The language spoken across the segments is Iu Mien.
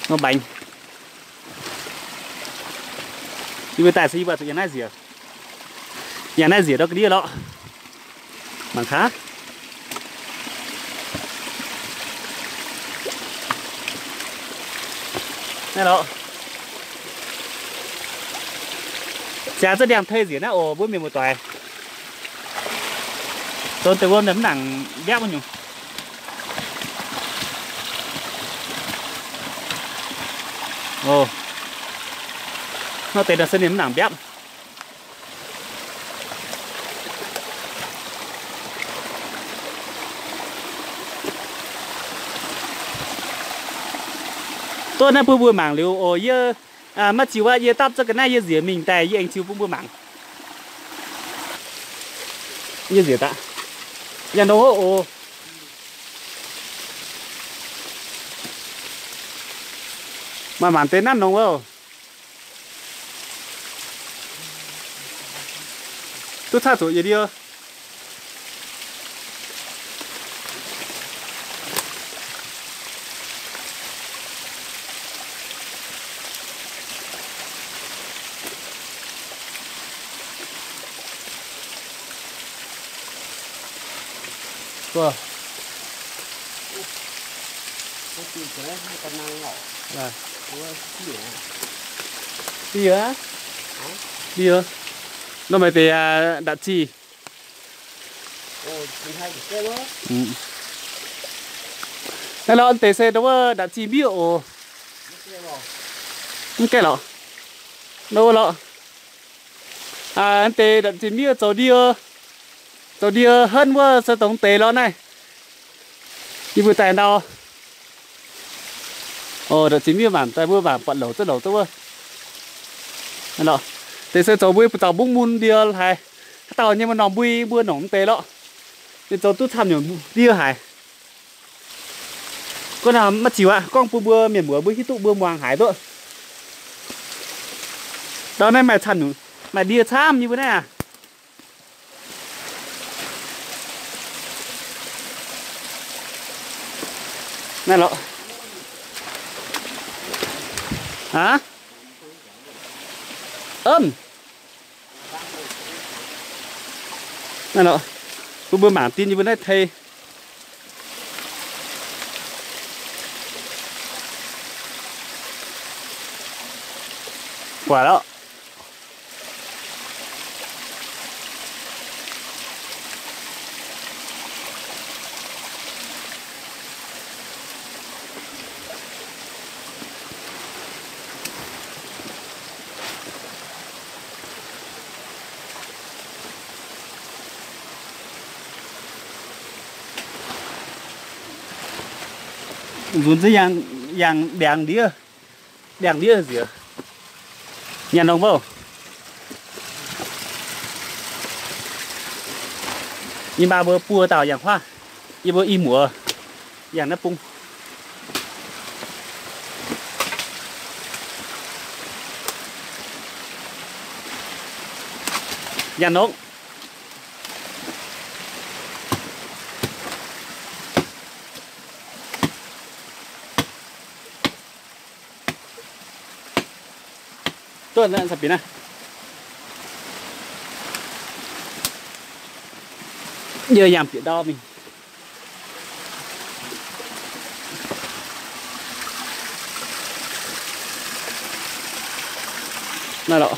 Nor mbaengx. Yie mbuo daaih se yie mbuo zuqc yangh naaiv nziec. Yangh naaiv nziec ndau ga'ndiev lorqc. Mangc gaax. Naaiv lorqc. Jaax za'diangx tei nziec naaiv oc, mbuo mienh muoz-doic. Zoux deix wuom mv nangc mbiapv nyungc. Nor deix se ninh mv nangc mbiapv. Duqv naaiv bun mbuo mangc liuz oc. Yie maiv ziux aqv, yie dapv za'gengh naaiv yie nziec mingh daaih yie aengx ziux bun mbuo mangc. Yie nziec daaih. Yangh ndongc wuov oc. Maaih mangc deix nanv nongx wuov. Duqv caqv zuqc yietc ndie. Nor meih deix ndapc zih. Naaiv lorqc, deix se ndau wuov ndapc zih mbiuv oc. Mv gaengh lorqc. Ndau wuov lorqc. Deix ndapc zih mbiuv zoux ndie, zoux ndie henv wuov se dongh deix lorqc naaiv. Yie mbuo daaih ndau. Ndapc zih mbiuv mangc daaih mbuo mangc buatc louc zouv louc zouv wuov. Deix se zoux mbuo buoz zaux mbungv mun ndie haic. Haaix dauh nyei maaih norm mbui mbuo nongc mv deix lorqc. Ninh zoux duqv camv nyungc ndie haic. Gorngv naaiv maiv ziux aqv, gorngv bun mbuo mienh muoz mbuo hiuv duqv mbuo muangx haiz duqv. Ndau naaiv maaih camv nyungc, maaih ndie camv nyei mbuo naaiv aqv. Naaiv lorqc. Aav, emv. Naaiv lorqc, bun mbuo mangc dien yie mbuo naaiv tei. Guaax lorqc. Nzunc ziex yangh, yangh ndiangx ndiev, ndiangx ndiev nziex. Nyanc longx mbuo. Yie mbuo buo dauh yangh huaav, yie mbuo i muoz yangh naaiv bung. Nyanc longx. Duqv naaiv, yie yangh bieqc ndau mingh. Naaiv lorqc.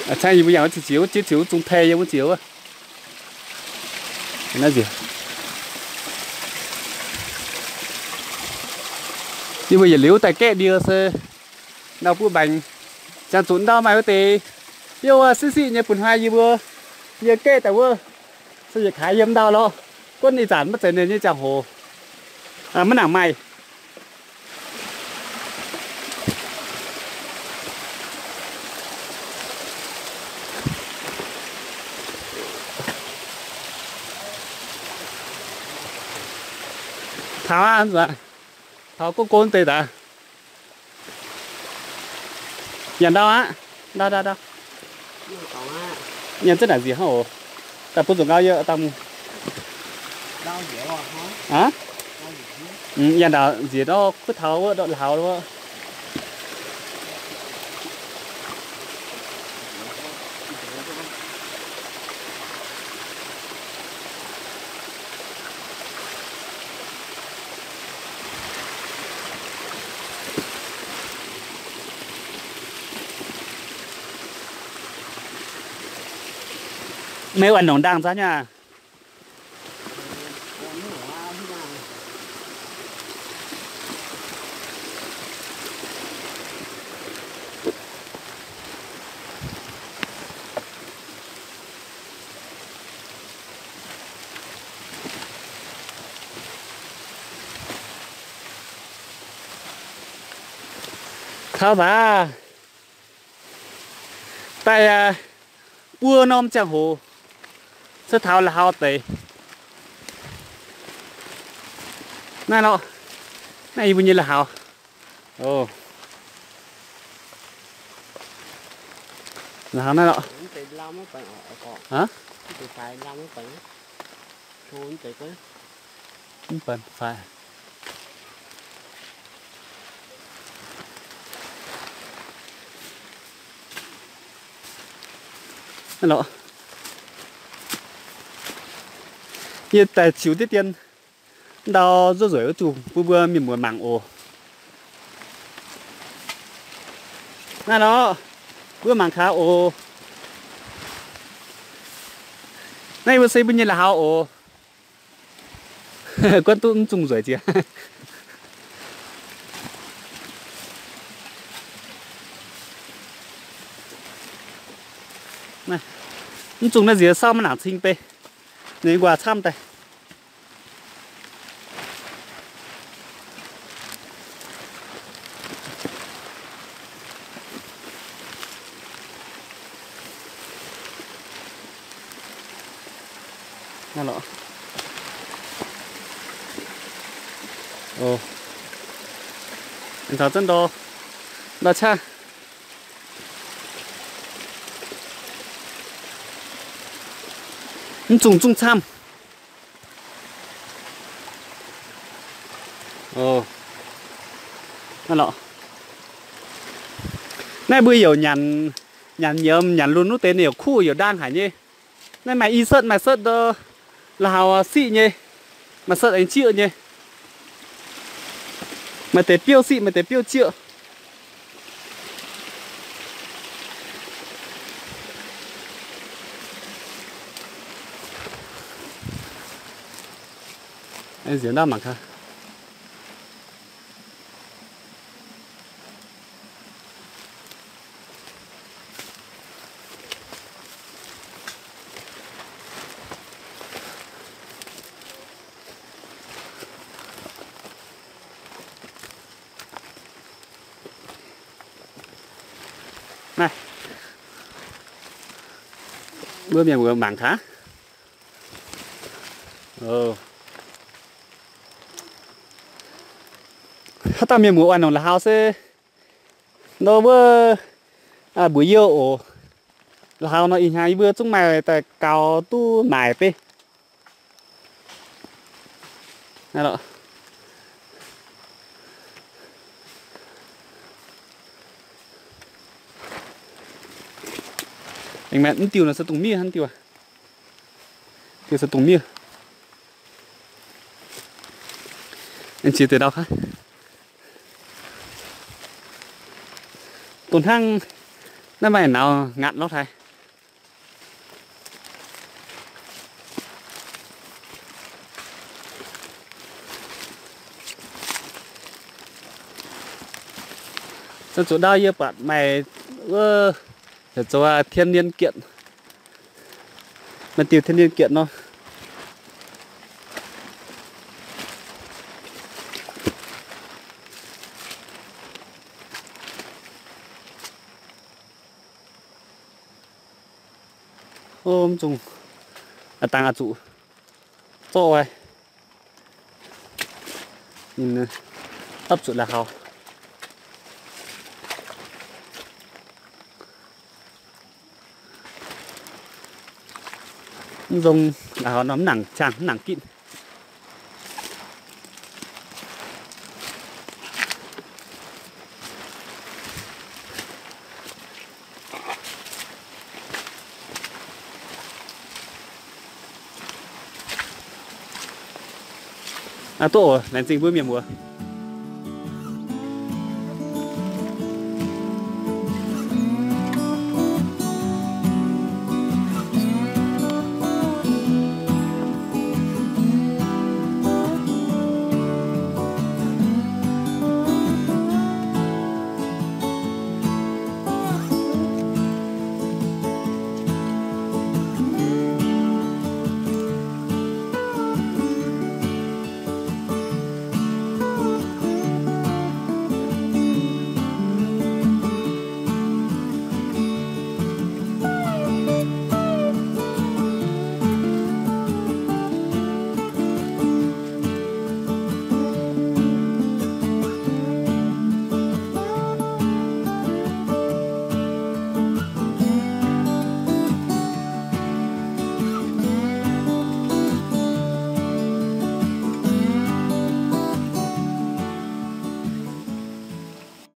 Aa, yie mbuo yangh wuov ziex, wuov ziex, wuov zungv tei yiem wuov ziex wuov. Yie mbuo yietc liuz daaih gaeqv ndie se ndau buov mbaengx. Ziangh zuqc ndau maaih wuov deix biouv wuov siqv siqv nyei bun haaix yie mbuo, yie gaeqv daaih wuov se yietc kaaix yiem ndau lorqc. Gunv ih zanc maiv zeiz ninh nyei ziangh hoc, maiv nangc maaih. Taux aqv, taux gorngv gorngv deix daaih. Nyanc ndau aqv. Ndau, ndau, ndau. Nyanc ziex naaic nziec hnangv oc. Daaih bun zuqc ngau yie dangh mingh. Aa? Yangh ndaauc nziex ndortv kuv taux wuov ndortv la'haux wuov. Meih a'nongc ndaangh nzangv nyei aqv. Taux nzaac daaih buo norm ziangh hoc, se taux la'haux deix. Naaiv lorqc, naaiv yie mbuo nyei la'haux. La'haux naaiv lorqc. Mv baac faix. Naaiv lorqc, yie daaih ziux diqv dien ndau nzuov nzueic wuov zuqc bun mbuo mienh muoz mangc oc. Naaiv lorqc, mbuo mangc gaax oc. Naaiv mbuo se mbuo nyei la'haux oc. Guonv duqv mv zungh nzueic ziex. Mv zungh naaiv nziex sauv maiv nangc cing bei. Ninh nquaah camv daaih. Naaiv lorqc. Taux zunv ndor, ndor qaqv. Mv zungh zungh camv. Naaiv lorqc, naaiv mbuo youc nyanc, nyanc nyiemz nyanc lunx wuov deix ninh youc kuv youc ndaang haic nyei. Naaiv maaih i setv maaih setv ndor, la'haux siqv nyei, maaih setv aengx jieqv nyei. Maaih deix biouv siqv maaih deix biouv jieqv. Nziex ndau mangc gaax. Naaiv, mbuo mienh muoz mangc gaax. Haaix dauh mienh muoz oix nongc la'haux se nor wuov, mbuox yie oc. La'haux nor ih hnyangx yie mbuo zungv maaih daaih gaux duqv maaic bei. Aengx maaih mv diuh nor se dungx miev hnangv diuh. Diuh se dungx miev. Aengx ziex deix ndau haic. Dongh hnangv naaiv maaih nauz ngatc lorz haic. Zuqc ndau yie buatc maaih wuov heuc zoux 天然碘, maaih diuh 天然碘 nor. Mv zungh a'dangh a'zuqc zorqv wai, dapv zuqc la'haux. Mv zungh la'haux nor mv nangc qangx mv nangc gitv. Aa, duqv oc. Laengz zingh mbuo mienh muoz.